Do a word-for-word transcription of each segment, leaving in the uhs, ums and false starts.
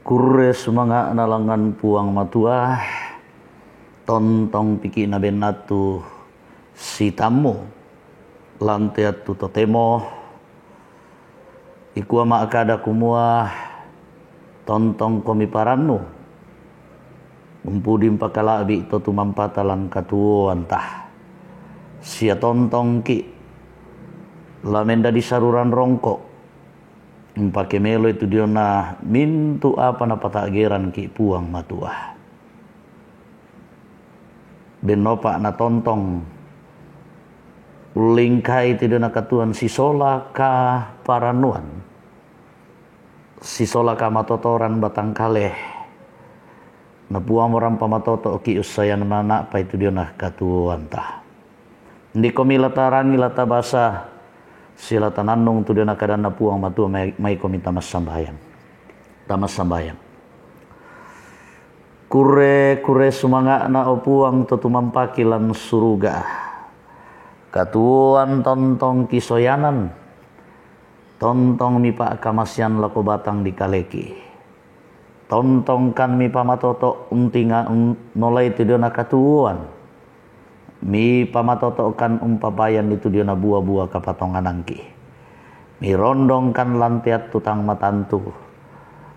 Kurre sumanga'na langngan Puang Matua, tontong piki' nabenna tu sitammu, lan te attu totemo ikua ma'kada kumua, tontongkomi parannu, umpudi umpakala'bi' to tumampata lan katuoanta, sia tontongki' la mendadi saruran rongko', umpake meloi tu diona mintu' apa napata'geranki' Puang Matua. Bennopa natontong ullingkai tu diona katuoan sisola kaparannuan, sisola kamatotoran batang kale, na Puang morampa matoto'ki' ussayan mana'pai tu diona katuoanta. Ndikkomi la tarangi, la tabasa, sia la tanannung tu diona kadanna Puang Matua, mai-, maikomi tamassambayang. Tamassambayang. Kurre, kurre sumanga'na, o Puang, to tumampaki lan suruga. Katuoan tontong kisoyanan, tontong mipa'kamasean lako batang dikaleki. Tontongkan mipamatoto' untinga-, un-, nolai tu diona katuoan. Mipamatoto'kan umpapayanni tu diona bua-bua kapatonganangki. Mirondongkan lan te attu tang matantu,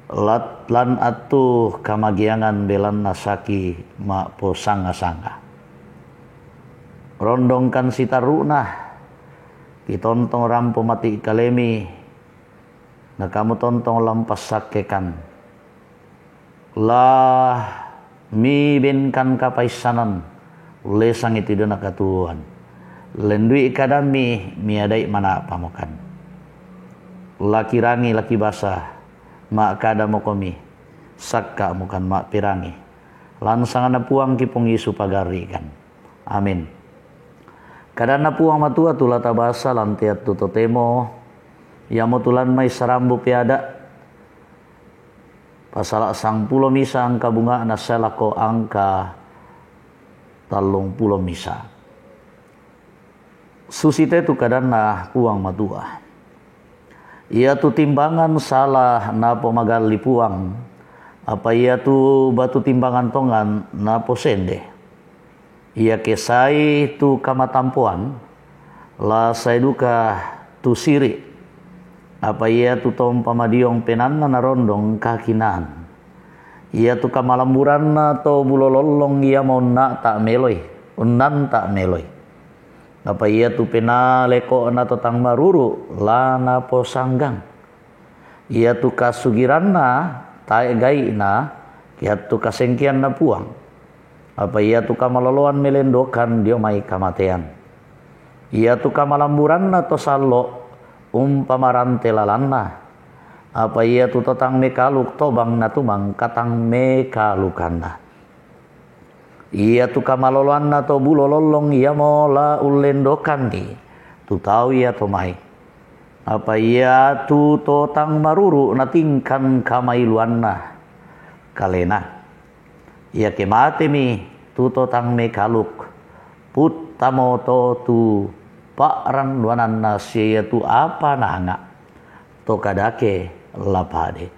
lat-, lan attu kamageangan belanna saki ma'posanga-sanga. Rondongkan sitarru'na, kitontong rampo mati' kalemi, na kamu tontong lan passakkekan. La mibenkan kapaissanan, ullesangi tu diona katuoan. Lendui kadammi, miadai mana'pamokan. La kirangi, la kibasa, ma'kadamokomi, sakka'mokan ma'perangi. Lan sanganna Puangki Puang Yesu pagarri'kan. Amin. Kadanna Puang Matua tu la tabasa lan te attu totemo, iamotu lan mai sarambu peada', pasala' sangpulo misa angka bunga'na sae lako angka tallungpulo misa. Susite tu kadanna Puang Matua. Iatu timbangan sala napomagalli Puang, apa iatu batu timbangan tongan naposende. Iake sae tu kamatampoan, la sae duka tu siri', apa iatu to umpamadiong penaanna narondong kakinaan. Iatu kamalamburanna to bulo lollong iamo unna'ta' meloi, unnanta' meloi. Apa iatu penaa leko'na to tang maruru' la naposanggang. Iatu kasugiranna tae' gai'na, iatu kasengkeanna Puang. Apa iatu kamaloloan melendokan dio mai kamatean. Iatu kamalamburanna to sallo' umpamarante lalanna. Apa iatu to tang mekaluk tobang natumang katang mekalukanna. Iatu kamaloloanna to bulo lollong iamo la ullendokanni tu tau iato mai. Apa iatu to tang maruru' natingkan kamailuanna kalena. Iake matemi tu to tang mekaluk, puttamo to tu pa'rannuananna sia iatu apa naanga', to kadake la pade.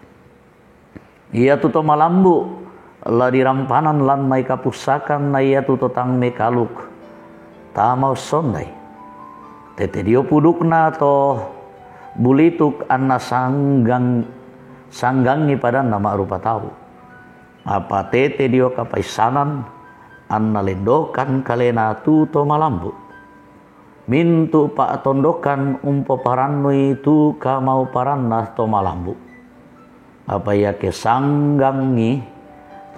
Iatu to malambu' la dirampanan lan mai kapussakan, na iatu to tang mekaluk tamaussondai. Tete dio pudukna to bulituk anna sanggang-, sanggangngi padanna ma'rupa tau. Apa tete dio kapaissanan anna lendokan kalena tu to malambu'. Mintu' pa'tondokan umpoparannui tu kamauparanna to malambu'. Apa iake sanggangngi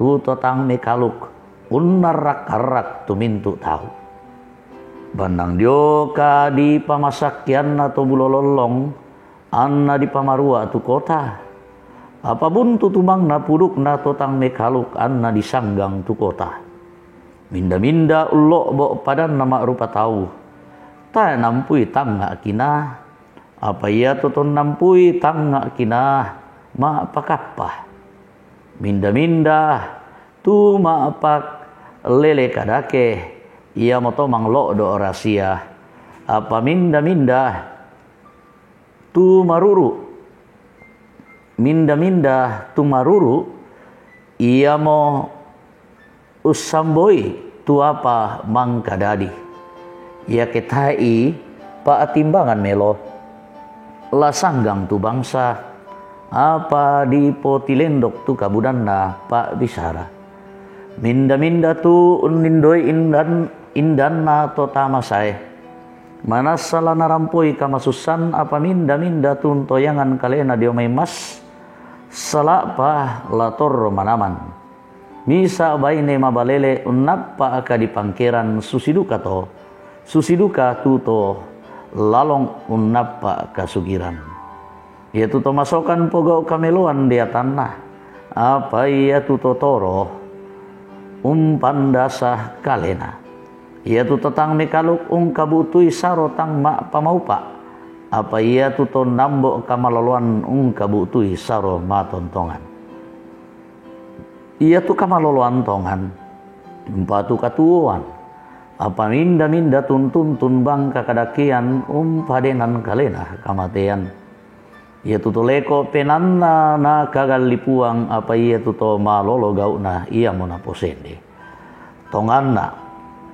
tu to tang mekaluk, unnarrak-arrak tu mintu' tau. Bannang dio kadipamasakkeanna to bulo lollong, anna dipamarua tu kota. Apa buntu tumangna pudukna to tang mekaluk anna disanggang tu kota. Minda-minda ullo'bo' padanna ma'rupa tau, tae' nampui tangnga'ki na. Apa iatu to nampui tangnga'ki na ma'pakappa. Minda-minda tu ma'paklele kadake, iamoto manglo'do' rasia. Apa minda-minda tu maruru' Minda-minda tu maruru, iamo ussamboi tu apa mangkadadi. Iake tae'i pa'timbangan melo, la sanggang tu bangsa, apa dipotilendok tu kabudanna pa'bisara. Minda-minda tu unnindoi indan-, indanna to tamasae, manassa la narampoi kamasussan, apa minda-minda tu untoyangan kalena dio mai mas, sala'pa la torro manaman. Misa' baine mabalele unnappa' kadipangkeran susi duka to, susi duka tu to lalong unnappa' kasugiran. Iatu to masokan pogau' kameloan deatanna, apa iatu to toro umpandasa kalena. Iatu to tang mekaluk ungkabu'tui saro tang ma'pamaupa', apa iatu to nambo' kamaloloan ungkabu'tui saro matontongan. Iatu kamaloloan tongan umpatu katuoan, apa minda-minda tuntuntun bang kakadakean umpadenan kalena kamatean. Iatu to leko' penaanna nakagalli Puang, apa iatu to malolo gau'na iamo naposende. Tonganna,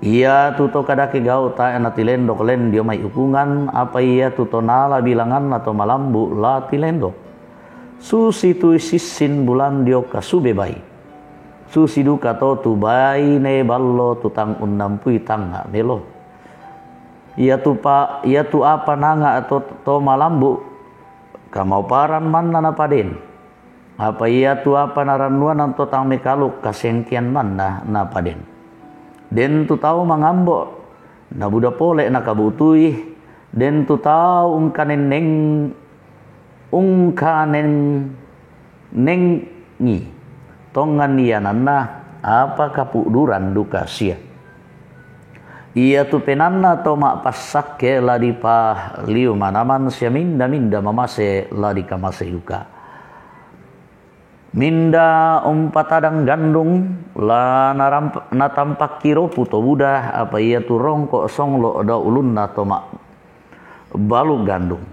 iatu to kadake gau' tae' natilendok len dio mai ukungan, apa iatu to nala bilanganna to malambu' la tilendok. Susi tu sissin bulan dio kasube bai, susi duka to tu baine ballo tu tang unnampui tangnga' melo. Iatu pa-, iatu apa nanga' to, to malambu', kamauparan manna napaden. Apa iatu apa narannuanan to tang mekaluk, kasengkean manna napaden. Den tu tau mangambo', nabuda pole' nakabu'tui, den tu tau ungkanenneng-, ungkanennengi tongan iananna, apa kapu'duran duka sia. Iatu penaanna to ma'passakke la dipaliu manaman, sia minda-minda mamase la dikamasei duka. Minda umpatadang gandung la naramp-, natampakki ropu to buda, apa iatu rongko' songlo' dao ulunna to ma'balu gandung.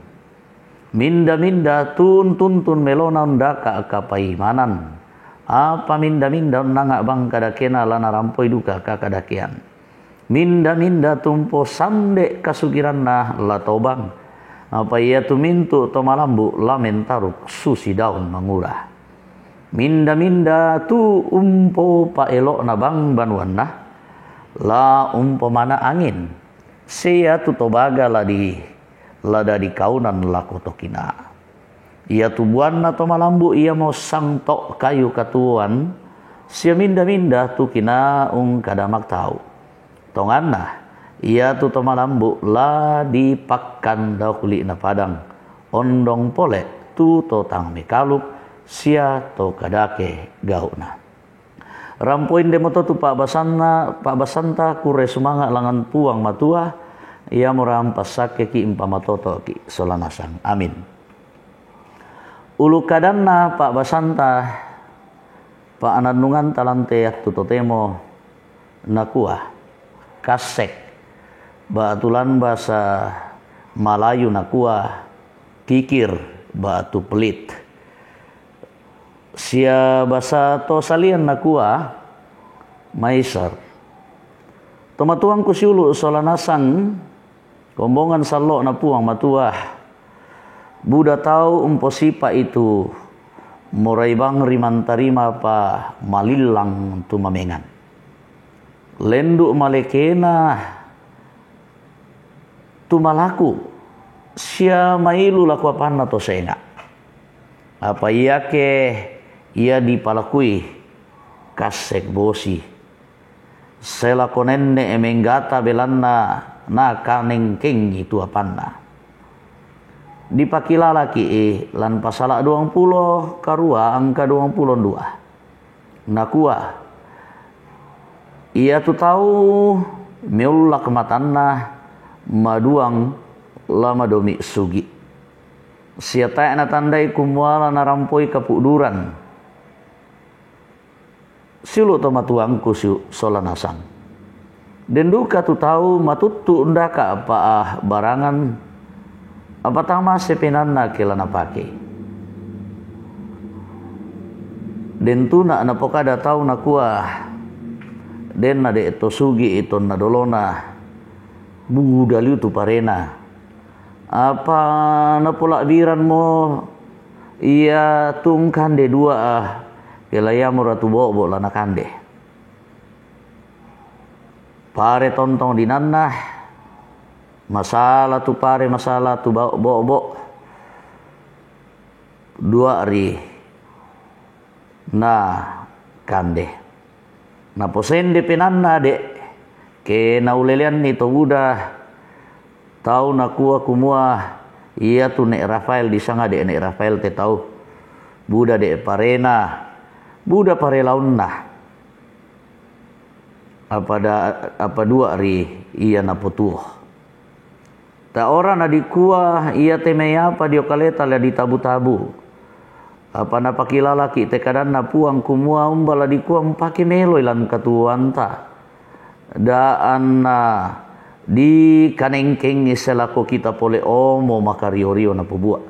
Minda-minda tuntuntun melona undaka' kapaimanan, apa minda-minda unnanga' bang kadakena la narampoi duka kakadakean. Minda-minda tumposande' kasugiranna la tobang, apa iatu mintu' to malambu' la mentaruk susi daun mangura. Minda-minda tu umpopaelo'na bang banuanna, la umpomana angin, sia tu to baga la di-, la dadi kaunan lako to kinaa. Iatu buanna to malambu' iamo sangto' kayu katuoan, sia minda-minda tu kinaa ungkada maktau. Tonganna, iatu to malambu' la dipakkan dao kuli'na padang, ondong pole' tu to tang mekaluk sia to kadake gau'na. Rampoi ndemoto tu pa'basanna, pa'basanta, kurre sumanga' langngan Puang Matua, iamo rampasakkeki' umpamatoto'ki' sola nasang. Amin. Ulu kadanna pa'basanta, pa'nannunganta lan te attu totemo, nakua, kassek, ba'tu lan basa Malayu nakua, kikir, ba'tu pelit. Sia basa to salian nakua, maiser. Tomatuangku siulu' sola nasang, kombongan sallo'na Puang Matua, buda tau umposipa' itu morai bang ri mantarima pa malillang tu mamengan. Lendu' malekena tu malaku sia mailu lako apanna to senga'. Apa iake ia dipalakui kassek bosi, selako nenne' menggata belanna nakanengkengi tu apanna. Dipakilalaki' lan pasala' duangpulo karua angka duangpulo ndua. Nakua, iatu tau meullak matanna maduang la madomi' sugi'. Sia tae' natandai kumua la narampoi kapu'duran. Siulu' tomatuangku siu-, sola nasang. Den duka tu tau matuttu undaka' pa'barangan, apa tang mase penaanna ke la napakei. Den tuna napokada tau nakua, denna de' to sugi' i tonna dolona, buda liu tu parena. Apa napola'biranmo ia tungkande dua, ke la iamora tu bo'bo' la nakande. Pare tontong dinanna, masala tu pare, masala tu bo'bo', dua ri na kande. Naposende penanna de', ke nauleleanni to buda tau nakua kumua, ia tu Ne' Rafael disanga de' Ne' Rafael te tau. Buda de' parena, buda pare launna. Apa da, apa dua ri ia napotuo. Ta'ora nadikua ia te mai apa dio kaleta la ditabu-tabu. Apa napakilalaki te kadanna Puang kumua, umba la dikua mpake meloi lan katuoanta. Da' anna dikanengkengi sia lako kita pole omo makario-rio napobua.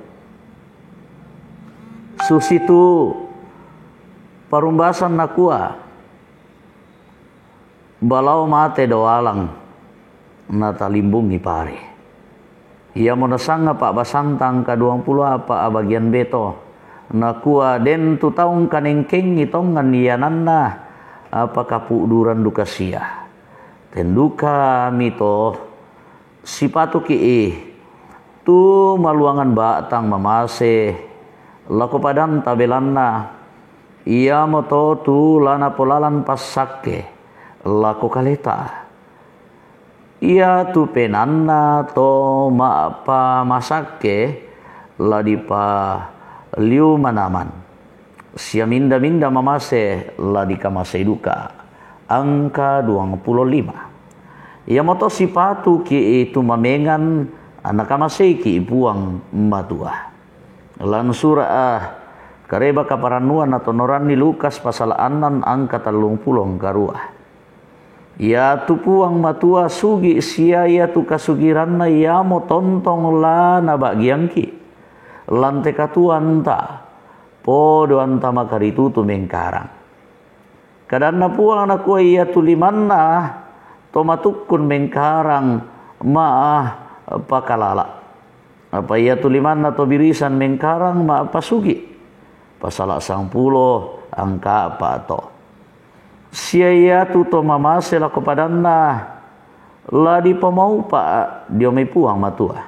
Susitu parumbasan nakua, balao mate dao alang, natalimbungi pare. Iamo nasanga pa'basanta angka duangpulo apa abagian beto, nakua, den tu tau ngkanengkengi tongan iananna, apa kapu'duran duka sia. Ten dukami to sipatuki i tu maluangan ba'tang mamase lako padanta, belanna iamoto tu la napolalan passakke lako kaleta. Ia tu penanna to ma'pamasakke la dipaliu manaman, sia minda-minda mamase la dikamasei duka. Angka duangpulo lima. Iamoto sipatuki i tu mamengan, nakamaseiki i Puang Matua. Lan sura' a kareba kaparannuan natonoranni Lukas pasala annan angka tallungpulo karua. Ia tu Puang Matua sugi' sia ia tu kasugiranna iamo tontong la naba'giangki. Lan te katuoanta, podo anta makaritutu mengkarang. Kadanna Puang nakua, ia tu limanna to matukkun mengkarang ma'pakalala. Apa ia tu limanna to birisan mengkarang ma'pasugi'. Pasala sangpulo angka apa to. Sia ia tu to mamase lako padanna la dipamaupa dio mai Puang Matua.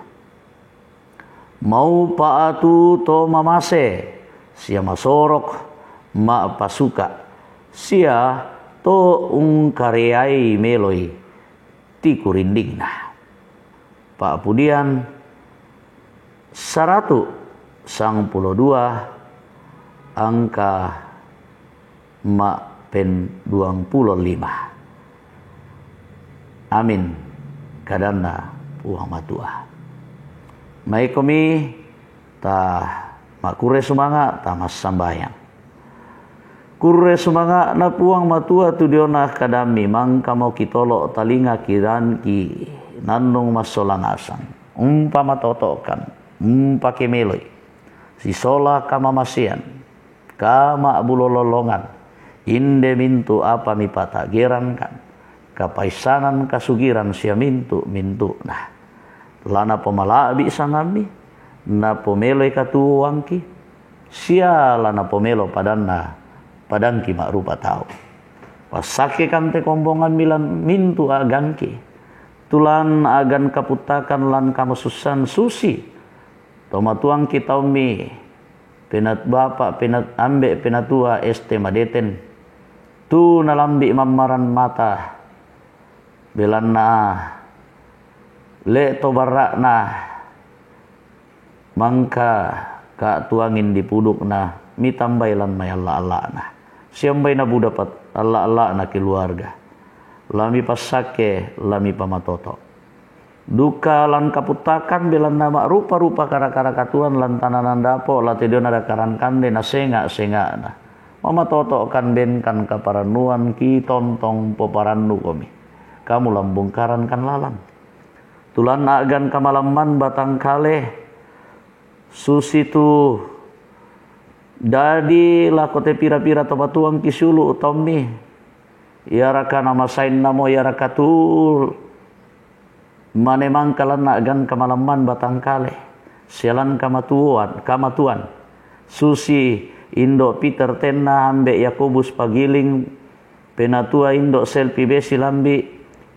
Maupa tu to mamase, sia masorok ma'pasuka, sia to ungkareai meloi tikurindingna. Pa'pudian saratu sangpulo dua angka ma'penduangpulo lima. Amin. Kadanna Puang Matua. Maikomi ta makurre sumanga', ta massambayang. Kurre sumanga'na Puang Matua tu diona kadammi, mangkamo kitolo' talinga kiranki nannung massola nasang, umpamatoto'kan, umpakemeloi, sisola kamamasean, kama'bulololongan, inde mintu' apa mipata'gerangkan, kapaissanan kasugiran sia mintu'-mintu'na. La napomala'bi' sangammi, napomeloi katuoangki, sia la napomelo padanna, padangki ma'rupa tau. Passakkekan te kombongammi lan mintu' a'gangki, tu lan a'gan kaputtakan lan kamasussan susi tomatuangki taummi, penat bapa', penat ambe', penatua S T Madeten, tu nalambi' mammaran mata, belanna le' to barra'na mangka ka'tuangin dipudukna, mitambai lan mai alla'-alla'na, siambaina buda pat-, alla'-alla'na keluarga, la mipassakke, la mipamatoto'. Duka lan kaputtakan, belanna ma'rupa-rupa kara-kara katuoan lan tananan dapo', la te diona dakaran kande nasenga'-senga'na. Mamatoto'kan, benkan kaparannuangki, tontong poparannukomi. Kamu lambungkarankan lalan. Tu lan a'gan kamalamman batang kale, susitu Dadi lako te pira-pira to matuang ki siulu' taummi, iaraka namasainna mo iaraka tu manemangka lan a'gan kamalamman batang kale, sia lan kamatuan, kamatuan, susi indo' Peter Tenna, ambe' Yakobus Pagiling, Penatua indo' Selpi Besi Lambi',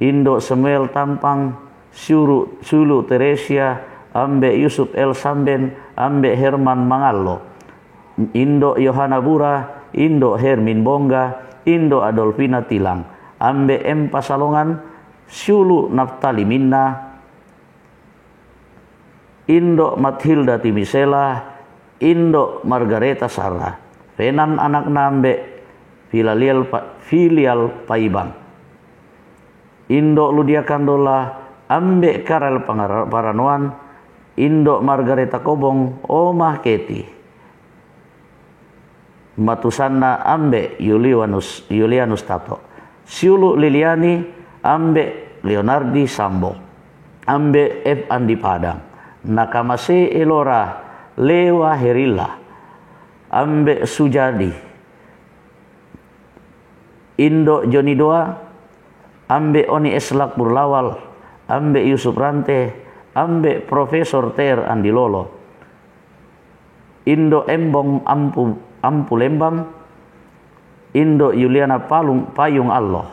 indo' Samuel Tampang, siulu', siulu' Teresia, ambe' Yusuf L Samben, ambe' Herman Mangallo, indo' Yohana Bura, indo' Hermin Bongga, indo' Adolfina Tilang, ambe' M Pasalongan, siulu' Naftali Minna, indo' Mathilda Timisela, indo' Margareta Sarra, Renan anakna, ambe' Filial Pa-, Filial Paibang, indo' Ludia Kandola, ambe' Karel Pangara-, Paranoan, indo' Margareta Kobong, Oma Keti, matusanna, ambe' Yulianus, Yulianus Tato, siulu' Liliani, ambe' Leonardi Sambo, ambe' F Andi Padang, nakamasei Elora Lewa Herilla, ambe' Sujadi, indo' Joni Doa, ambe' Oni Eslak Burlawal, ambe' Yusuf Rante, ambe' Profesor Ter Andi Lolo, indo' Embong Ampu, Ampu Lembang, indo' Yuliana Palung, Payung Allo,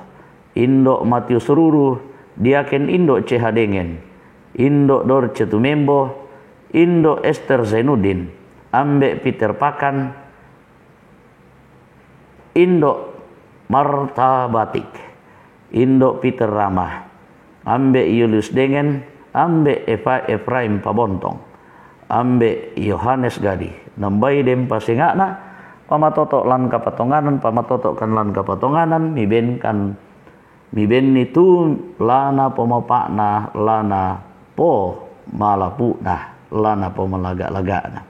indo' Matius Ruru, Diaken indo' C H Dengen, indo' Dorce Tumembo, indo' Ester Zainuddin, ambe' Peter Pakan, indo' Marta Batik, indo' Peter Rama, ambe' Yulius Dengen, ambe' Efa-, Efraim Pabontong, ambe' Yohanes Gadi, nambai den pasenga'na, pamatoto' lan kapatonganan, pamatoto'kan lan kapatonganan, mibenkan, mibenni tu la napomopa'na, la napomalapu'na, la napomalaga'-laga'na.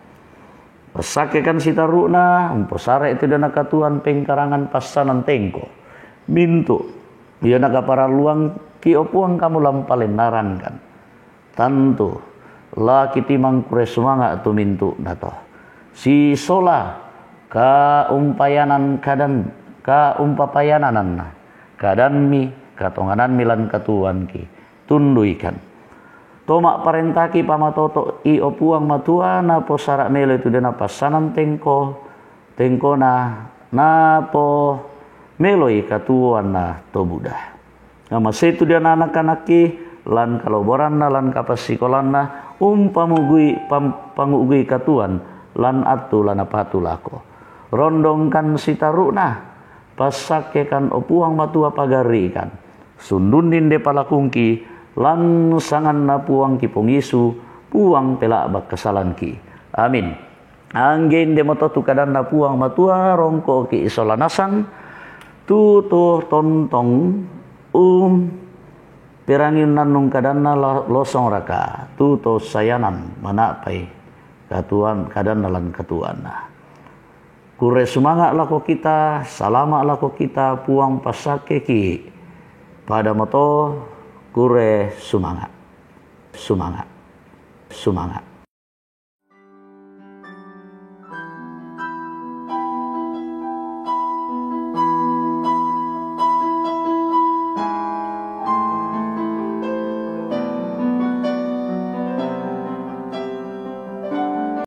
Passakkekan sitaru'na, umposare' tu diona katuoan pengkarangan passanan tengko. Mintu' diona kaparalluangki, o Puang, kamu la umpalennarankan. Tantu la kitimang kure sumanga' tu mintu'na to. Sisola kaumpayanan kadan, kaumpapayanananna kadanmi, katongananmi lan katuoanki. Tunduikan. To ma'parentaki pamatoto'i, o Puang Matua, naposara' meloi tu diona passanan tengko, tengkona, napomeloi katuoanna to buda. Namasei tu diona anak-anakki, lan kaloboranna, lan kapassikolanna, umpamugui, pam-, pangu'gui katuoan, lan attu la napatu lako. Rondongkan sitaru'na, passakkekan, o Puang Matua, pagarri'kan. Sundunni inde palakungki, lan sanganna Puangki Pongisu, Puang pela'bak kasalangki. Amin. Angge inde moto tu kadanna Puang Matua, rongko'ki isola nasang, tu to tontong, um, perangi unnannung kadanna la-, losongraka, tu to sayanan mana'pai katuoan, kadanna lan katuoanna. Kure sumanga' lako kita, salama' lako kita, Puang passakkeki. Pada moto kure sumanga'. Sumanga'. Sumanga'.